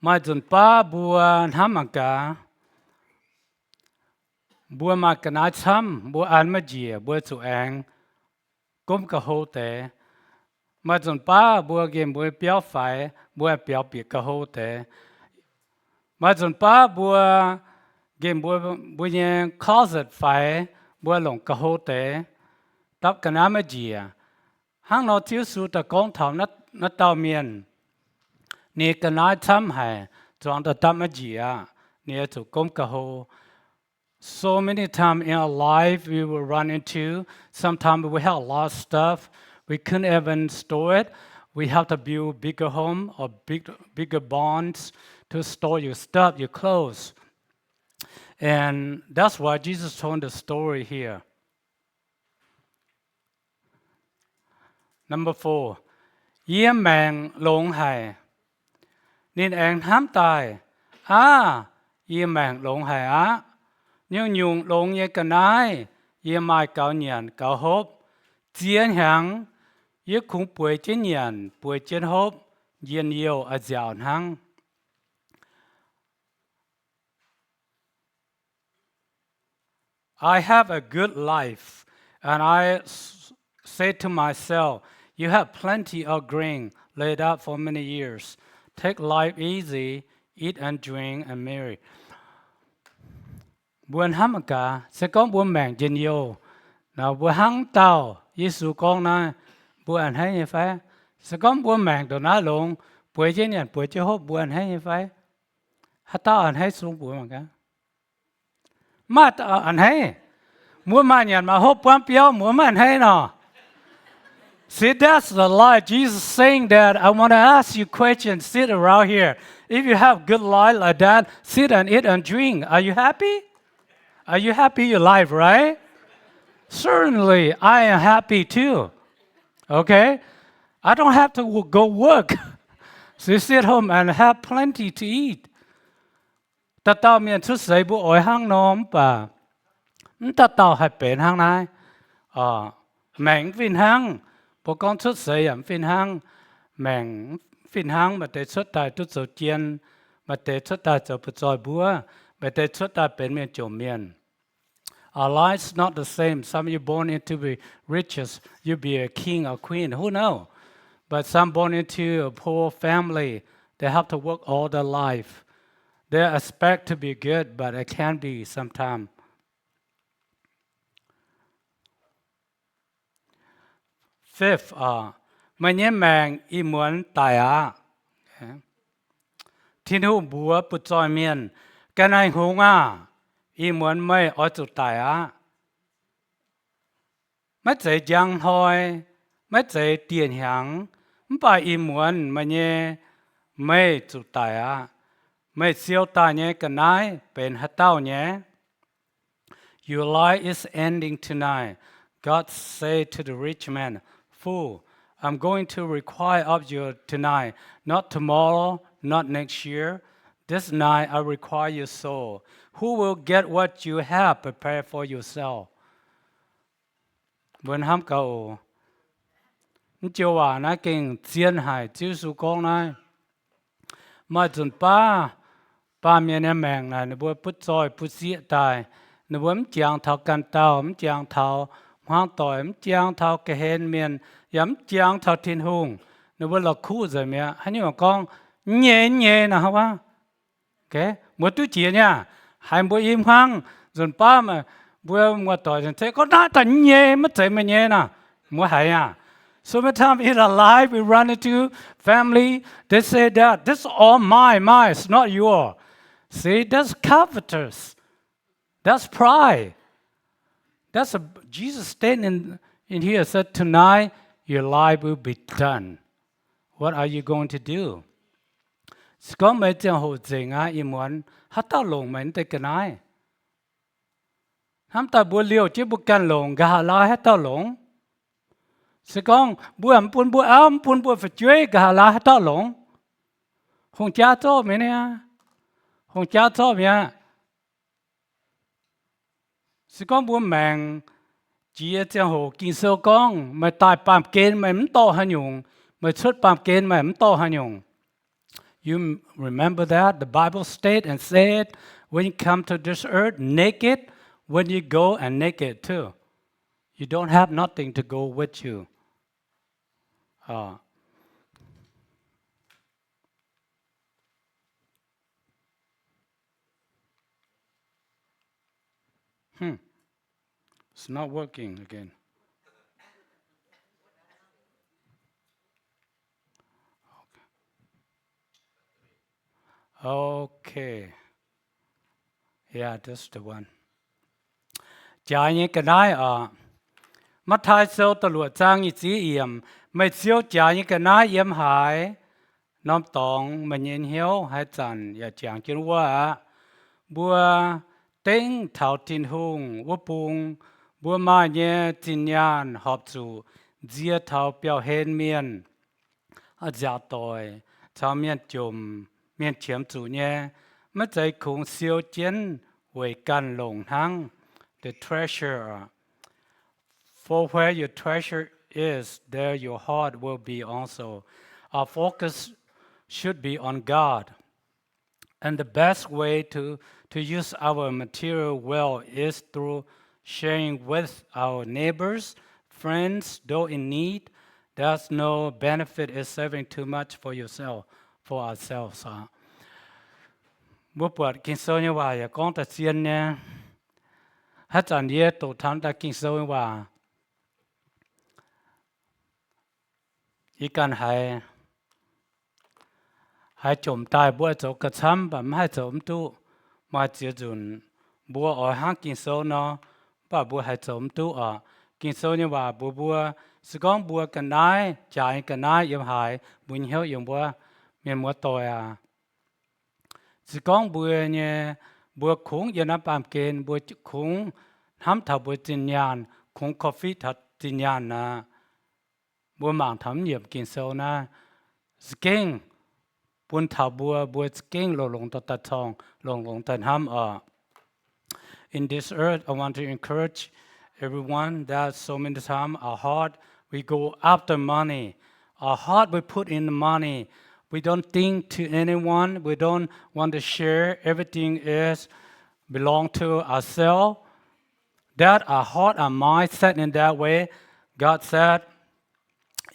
Maaih nzunc baav mbuo hnamv mangc gaax, mbuo maaih ga'naaiv camv, mbuo an maiv njiec, mbuo zuqc aengx gomv ga'hlo deix. Maaih nzunc baav mbuo nqemh mbuo biauv faix, mbuo biaux bieqc ga'hlo deix. Maaih nzunc baav mbuo nqemh mbuo, mbuo nyei closet faix, mbuo longc ga'hlo deix, dapv ga'naaiv maiv njiec. Hnangv nor Ziouv Yesu daaih gorngv taux naaiv dauh mienh, ninh ga'naaiv camv haic, zuangx daaih dapv maiv njiec aqv. Ninh oix zuqc gomv ga'hlo. So many times in our life we will run into, sometimes we have a lot of stuff, we couldn't even store it. We have to build bigger home or big, bigger barns to store your stuff, your clothes. And that's why Jesus told the story here. Number four, yie maengc longx haic. Ninh aengx hnamv daaih, Aav, yie maengc longx haic aqv. Nyungc-nyungc longx nyei ga'naaiv yie maaih gaux nyanc gaux hopv. Ziex hnyangx Yie kungx bueix jienv nyanc, bueix jienv hopv, njien-youh, a'nziaauc hnangv. I have a good life, and I s-, say to myself, "You have plenty of grain laid up for many years. Take life easy, eat and drink and merry." Mbuo hnamv mangc gaax, se gorngv mbuo maengc njien-youh, mbuo hnangv dauh Yesu gorngv naaiv, mbuo a'hneiv nyei fai? Se gorngv mbuo maengc ndongc naaiv longx, bueix jienv nyanc bueix jienv hopv, mbuo a'hneiv nyei fai? Haaix dauh a'hneiv sung mbuox mangc gaax. Maiv a'hneiv. Mbuo maaih nyanc maaih hopv buangv biauv, mbuo maiv a'hneiv nor. See, that's the lie. Jesus saying that, "I want to ask you a question. Sit around here. If you have good life like that, sit and eat and drink. Are you happy? Are you happy your life, right?" Certainly, I am happy too. Okay? I don't have to w-, go work. So you sit home and have plenty to eat. Dauh dauh mienh cuotv seix mbuo oix hnangv nor, mv baac mv dauh dauh haih benx hnangv naaiv. Maengc mv fih hnangv. Mbuo gorngv cuotv seix yaac mv fih hnangv. Maengc mv fih hnangv, maaih deix cuotv daaih duqv zoux jien, maaih deix cuotv daaih zoux butv-zoih mbuov, maaih deix cuotv daaih benx mienh jomc mienh. Our life's not the same. Some you born into be riches, you be a king or queen, who know? But some born into a poor family, they have to work all their life. They expect to be good, but it can't be sometimes. Fifth, meih nyei maengc ih muonz daic aqv. Tin-Hungh mbuox butv-zoih mienh, ga'naaiv hngongx aah! Ih muonz meih oix zuqc daic aqv. Maiv zeiz njang hnoi, maiv zeiz dieh hnyangx, mv baac ih muonz meih nyei, meih zuqc daic aqv. Meih siou daaih nyei ga'naaiv benx haaix dauh nyei? Your life is ending tonight. God said to the rich man, "Fool, I'm going to require of you tonight, not tomorrow, not next year. This night I require your soul. Who will get what you have prepared for yourself?" Mbuo hnamv gaax oc. Mv joux waac naaiv gengh zien haic. Ziouv Yesu gorngv naaiv, maaih nzunc baav baamh mienh nyei maengc naaic, ninh mbuo butv zoih butv sieqv daaih. Ninh mbuo mv jangx taux ganh dauh, mv jangx taux hmuangv doic, mv jangx taux ga'hlen mienh, yaac mv jangx taux Tin-Hungh. Ninh mbuo la'kuqv nzengc mi'aqv. Haaix nyungc gorngv, mv nyei, mv nyei nor, hnangv wuov. Muoz duqv jiex nyei aqv. Haiz mbuo i hmuangv nzunc baav, mbuo muoz-doic se gorngv naaiv daaih mv nyei, maiv zeiz meih nyei nor, mbuo haiz aqv. So many times in our life, we run into family, they say that, "This is all mine, mine, it's not yours." See, that's covetous. That's pride. That's a, Jesus stated in, in here, said, "Tonight, your life will be done. What are you going to do?" Se gorngv meih ziangh hoc nzengc aqv, ih muonz haaix dauh longc meih deix ga'naaiv? Hnamv daaih mbuo liouh jienv mbuo ganh longc, nqa'haav laai haaix dauh longc? Se gorngv mbuo mv bun mbuo auv, mv bun mbuo fu'jueiv, nqa'haav laai haaix dauh longc? Hungh jaa zorqv mi'aqv. Hungh jaa zorqv mi'aqv. Se gorngv mbuo maengc jiex ziangh hoc, Ging-Sou gorngv, meih daaih baamh gen meih mv dorh haaix nyungc, meih cuotv baamh gen meih mv dorh haaix nyungc. You remember that? The Bible state and said, when you come to this earth naked, when you go and naked too. You don't have nothing to go with you. Hmm. It's not working again. Okay. Yeah, that's the one. Jaaix nyei ga'naaiv oc. Matv^taai Sou da'luoqc zaang nyic ziepc yiemc, meih siou jaaix nyei ga'naaiv yiem haaix, norm dorngx meih nyei hnyouv haaix zanc yaac jangx jienv wuov aqv. Mbuo dengv taux Tin-Hungh wuov bung, mbuo maaih nyei zinh nyaanh horpc zuqc nzie taux biauv-hlen mienh, nziaauc doic, caux mienh jomc, mienh qiemx zuqc nyei, maiv zeiz kungx siou jienv weic ganh longc hnangv. The treasure, for where your treasure is, there your heart will be also. Our focus should be on God. And the best way to, to use our material wealth is through sharing with our neighbors, friends, those in need. There's no benefit in saving too much for yourself, for ourselves. Mbuo buatc Ging-Sou nyei waac yaac gorngv daaih zien nyei. Haaix zanc yie doqc taux daaih Ging-Sou nyei waac, yie ganh haiz, haiz jomc daaih mbuo oix zoux gauh camv, mv baac mv haih zoux mv duqv. Maaih ziex nzunc mbuo oix hnangv Ging-Sou nor, mv baac mbuo haih zoux mv duqv oc. Ging-Sou nyei waac mbuox mbuo, se gorngv mbuo ga'naaiv, jaaix nyei ga'naaiv yiem haaix, mbuo nyei hnyouv yiem wuov, mienh muoz-doic aac. Se gorngv mbuo nyei, mbuo kungx yiem naaiv baamh gen, mbuo kungx hnamv taux mbuo zinh nyaanh, kungx korv-fiqv taux zinh nyaanh aqv, mbuo mangc taux mv yiemc Ging-Sou naaiv, za'gengh bun taux mbuo, mbuo za'gengh longx-longx daaih daaih corng, longx-longx daaih hnamv oc. In this earth, I want to encourage everyone that so many times our heart, we go after money. Our heart we put in the money. We don't think to anyone. We don't want to share. Everything is belong to ourselves. That our heart, our mind set in that way, God said,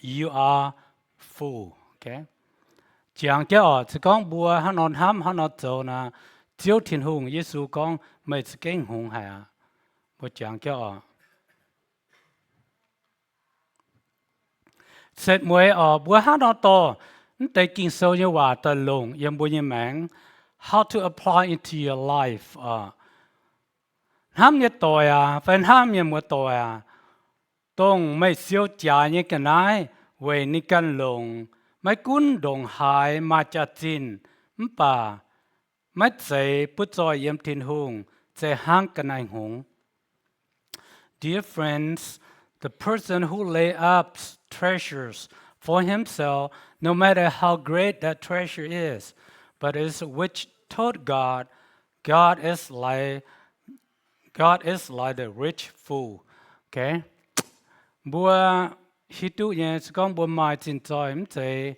you are fool. Jangx jienv oc, se gorngv mbuo hnangv nor hnamv, hnangv nor zoux naaic, Ziouv Tin-Hungh, Yesu gorngv, meih za'gengh hngongx haic aqv. Mbuo jangx jienv oc. Setv mueiz oc, mbuo hnangv nor dorh mv deix Ging-Sou nyei waac daaih longc yiem mbuo nyei maengc. How to apply into your life oc. Hnamv nyei doic aac, fai hnamv mienh muoz-doic aac, dongh meih siou jaaix nyei ga'naaiv weic ninh ganh longc, maiv gunv ndongc haaix maaih jaax-zinh, mv baac maiv zeiz butv zoih yiem Tin-Hungh, se hnangv ga'naaiv hngongx. Dear friends, the person who lay up treasures for himself, no matter how great that treasure is, but is which toward God, God is like, God is like the rich fool. Mbuo hiuv duqv nyei, se gorngv mbuo maaih zinh zoih mv zeiz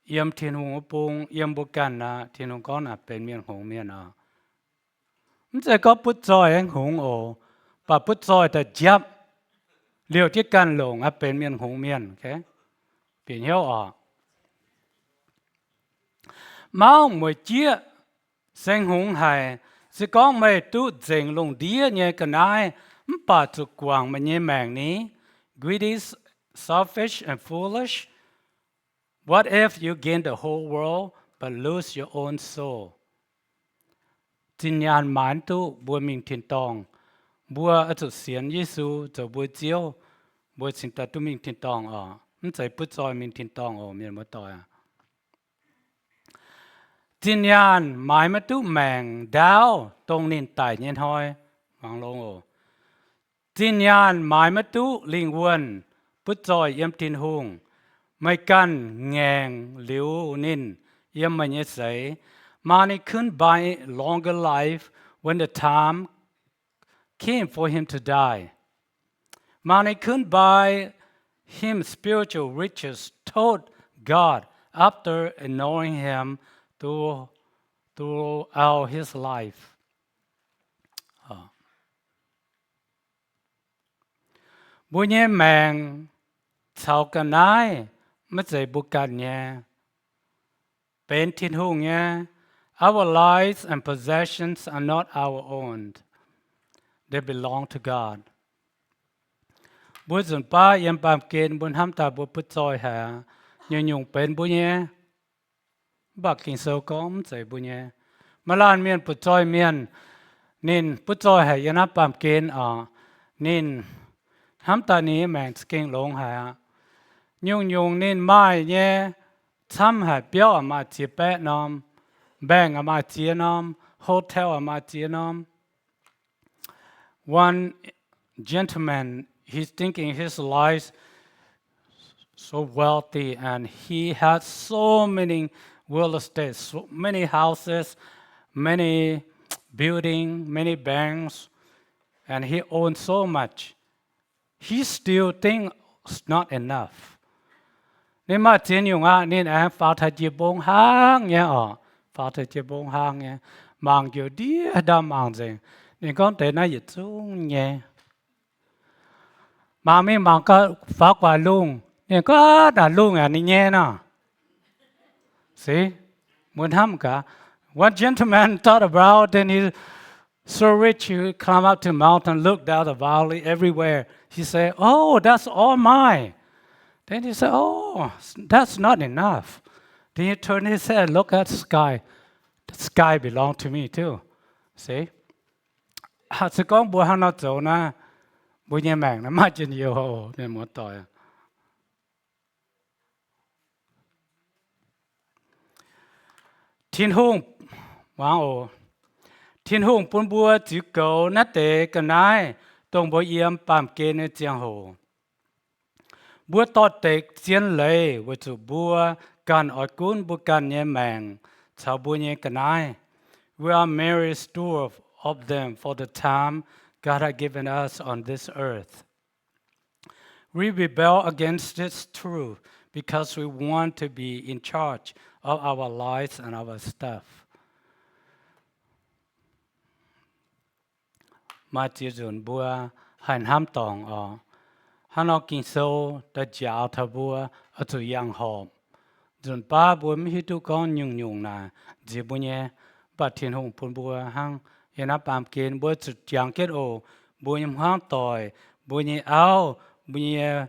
yiem Tin-Hungh wuov bung, yiem mbuo ganh aqv, Tin-Hungh gorngv naaic benx mienh hngongx mienh oc. Mv zeiz gorngv butv zoih aengx hngongx oc, mv baac butv zoih daaih njapv, liouh jienv ganh longc aqv, benx mienh hngongx mienh. Bieqc hnyouv oc. Mauv mueic jieqv se hngongx haic. Se gorngv meih duqv nzengc lungh ndiev nyei ga'naaiv, mv baac zuqc guangc meih nyei maengc ni? Greedy, selfish, and foolish. What if you gain the whole world but lose your own soul? Zinh nyaanh maaiz mv duqv mbuo mingh tin-dorngh. Mbuo oix zuqc sienx Yesu zoux mbuo Ziouv, mbuo cingx daaih duqv mingh tin-dorngh oc. Mv zeiz butv zoih mingh tin-dorngh oc, mienh muoz-doic aac. Zinh nyaanh maaiz maiv duqv maengc ndaauv dongh ninh daic nyei hnoi. Muangx longx oc. Zinh nyaanh maaiz maiv duqv lingh wuonh butv zoih yiem Tin-Hungh. Meih ganh ngaengc liuz ninh yiem meih nyei seix. Money couldn't buy longer life when the time came for him to die. Money couldn't buy him spiritual riches toward God after ignoring him through, throughout his life. Mbuo nyei maengc caux ga'naaiv maiv zeiz mbuo ganh nyei, benx Tin-Hungh nyei. Our lives and possessions are not our own. They belong to God. Mbuo nzunc baav yiem baamh gen mbuo hnamv daaih mbuo butv zoih haic, nyungc-nyungc benx mbuo nyei. Mv baac Ging-Sou gorngv mv zeiz mbuo nyei. Maaih laanh mienh butv zoih mienh, ninh butv zoih haic yiem naaiv baamh gen oc. Ninh hnamv daaih ninh nyei maengc za'gengh longx haic aqv. Nyungc-nyungc ninh maaih nyei camv haic, biauv aac maaih ziex baeqv norm, mbaengx aac maaih ziex norm, hotel aac maaih ziex norm. One gentleman, he's thinking his life so wealthy and he has so many real estate, so many houses, many building, many banks, and he owns so much. He still think is not enough. Ninh maaih ziex nyungc aqv, ninh aengx faaux taux jiex mbong hnangv nyei oc. Faaux taux jiex mbong hnangv nyei. Mangc njoux ndiev ndau mangc nzengc. Ninh gorngv deix naaiv yietc zungv nyei. Mangc mingh mangc gau, faaux gu'nguaaic lungh, ninh gorngv naaic lungh yaac ninh nyei nor. See? Mbuo hnamv gaax. One gentleman thought about, then he so rich, he climb up to mountain, look down the valley everywhere. He said, "Oh, that's all mine." Then he said, "Oh, that's not enough." Then he turned his head, look at the sky. The sky belong to me too. See? Se gorngv mbuo hnangv nor zoux naaiv, mbuo nyei maengc naaiv maaih njien-youh oc, mienh muoz-doic. Tin-Hungh, muangx oc. Tin-Hungh bun mbuo ziux goux naaiv deix ga'naaiv, dongh mbuo yiem baamh gen nyei ziangh hoc. Mbuo dorh deix zien leiz weic zuqc mbuo ganh oix gunv mbuo ganh nyei maengc caux mbuo nyei ga'naaiv. We are merely stewards of them for the time God has given us on this earth. We rebel against this truth because we want to be in charge of our lives and our stuff. Maaih ziex nzunc mbuo haih hnamv dorngc oc. Hnangv nor Ging-Sou daaih njaaux taux mbuo oix zuqc yangh horpc. Nzunc baav mbuo mv hiuv duqv gorngv nyungc-nyungc naaic nziex mbuo nyei, mv baac Tin-Hungh bun mbuo hnangv. Yiem naaiv baamh gen mbuo zuqc jangx jienv oc, mbuo nyei hmuangv doic, mbuo nyei auv, mbuo nyei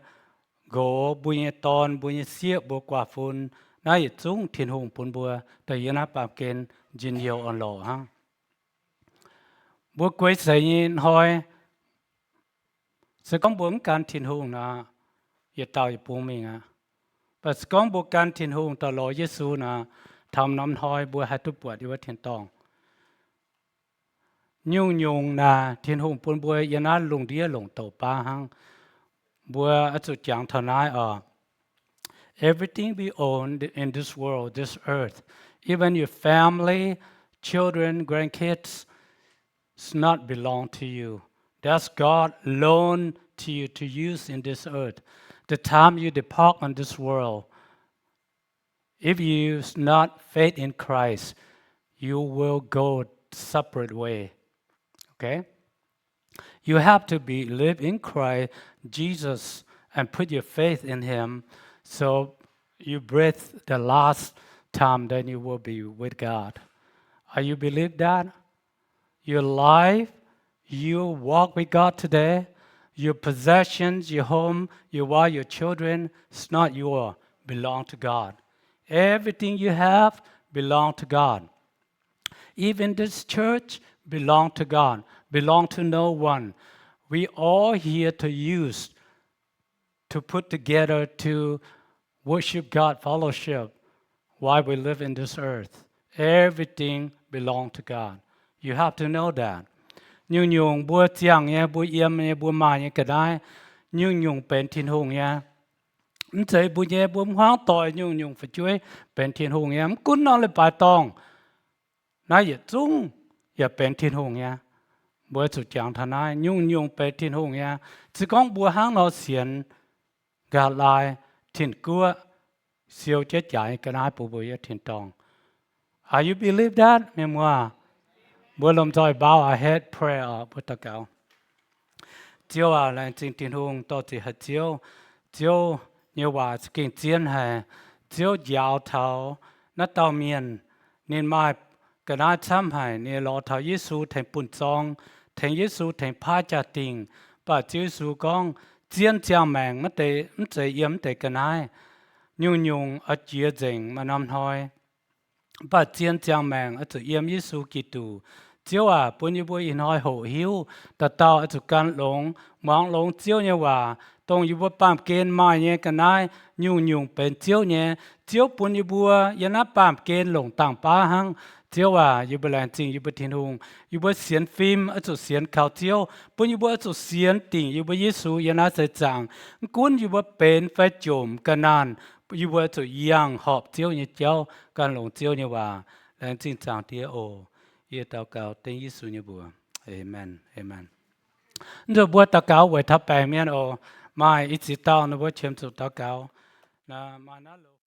nqox, mbuo nyei dorn, mbuo nyei sieqv, mbuo guaax fun, naaiv yietc zungv Tin-Hungh bun mbuo daaih yiem naaiv baamh gen njien-youh orn-lorqc hnangv. Mbuo gueix seix nyei hnoi, se gorngv mbuo mv gan Tin-Hungh nor, yietc dauh yietc bung mingh aqv. Mv baac se gorngv mbuo gan Tin-Hungh daaih lorz Yesu nor, taux norm hnoi mbuo haih duqv buatc yiem wuov tin-dorngh. Nyungc-nyungc naaic Tin-Hungh bun mbuo yiem naaiv lungh ndiev longc douc baav hnangv. Mbuo oix zuqc jangx taux naaiv oc. Everything we own in this world, this earth, even your family, children, grandkids, does not belong to you. That's God loan to you to use in this earth. The time you depart on this world, if you not faith in Christ, you will go separate way. Okay? You have to believe in Christ Jesus and put your faith in Him, so you breathe the last time, then you will be with God. Are you believe that? Your life, you walk with God today. Your possessions, your home, your wife, your children, it's not your, belong to God. Everything you have belong to God. Even this church belong to God, belong to no one. We all here to use, to put together to worship God, fellowship while we live in this earth. Everything belong to God. You have to know that. Nyungc-nyungc mbuo ziangh nyei, mbuo yiem nyei, mbuo maaih nyei ga'naaiv, nyungc-nyungc benx Tin-Hungh nyei. Mv zeiz mbuo nyei, mbuo hmuangv doic nyungc-nyungc fu'jueiv benx Tin-Hungh nyei. Mv gunv norm leiz-baaix dorngh, naaiv yietc zungv yaac benx Tin-Hungh nyei. Mbuo zuqc jangx taux naaiv, nyungc-nyungc benx Tin-Hungh nyei. Se gorngv mbuo hnangv nor sienx, nqa'haav laai Tin-Guoqv siou jienv jaaix nyei ga'naaiv bun mbuo nyei tin-dorngh. Are you believe that, mienh muoz? Mbuo lomh nzoih bow our head, pray, mbuo daux gaux. Ziouv aac, laengz zingh Tin-Hungh, dor-ziec haic Ziouv. Ziouv nyei waac za'gengh zien haic. Ziouv njaaux taux naaiv dauh mienh, ninh maaih ga'naaiv camv haic, ninh lorz taux Yesu tengx bun-zorng, tengx Yesu tengx paaiv jaa-dingh. Mv baac Ziouv Yesu gorngv, zien ziangh maengc maiv deix, mv zeiz yiem mv deix ga'naaiv. Nyungc-nyungc oix jiex nzengc maaih norm hnoi. Mv baac zien ziangh maengc oix zuqc yiem Yesu Giduc. Ziouv aac, bun yie mbuo ih hnoi hoqc hiuv, dauh dauh oix zuqc gan longx, muangx longx Ziouv nyei waac, dongh yie mbuo baamh gen maaih nyei ga'naaiv nyungc-nyungc benx Ziouv nyei. Ziouv bun yie mbuo yiem naaiv baamh gen longc dangh baav hnangv. Ziouv aac, yie mbuo laengz zingh yie mbuo Tin-Hungh. Yie mbuo sienx fim oix zuqc sienx kaux Ziouv, bun yie mbuo oix zuqc sienx dingc yie mbuo Yesu yiem naaiv seix zaangc. Mv gunv yie mbuo benx fai jomc ga'naanh, yie mbuo oix zuqc yangh horpc Ziouv nyei jauv, gan longx Ziouv nyei waac. Laengz zingh Zaangc Diex oc. Yie daux gaux dengv Yesu nyei mbuox. Aamen. Aamen. Nzunc mbuo daux gaux weic taux baengc mienh oc. maaih i ziex dauh nor mbuo qiemx zuqc daux gaux. Maaih naaiv lo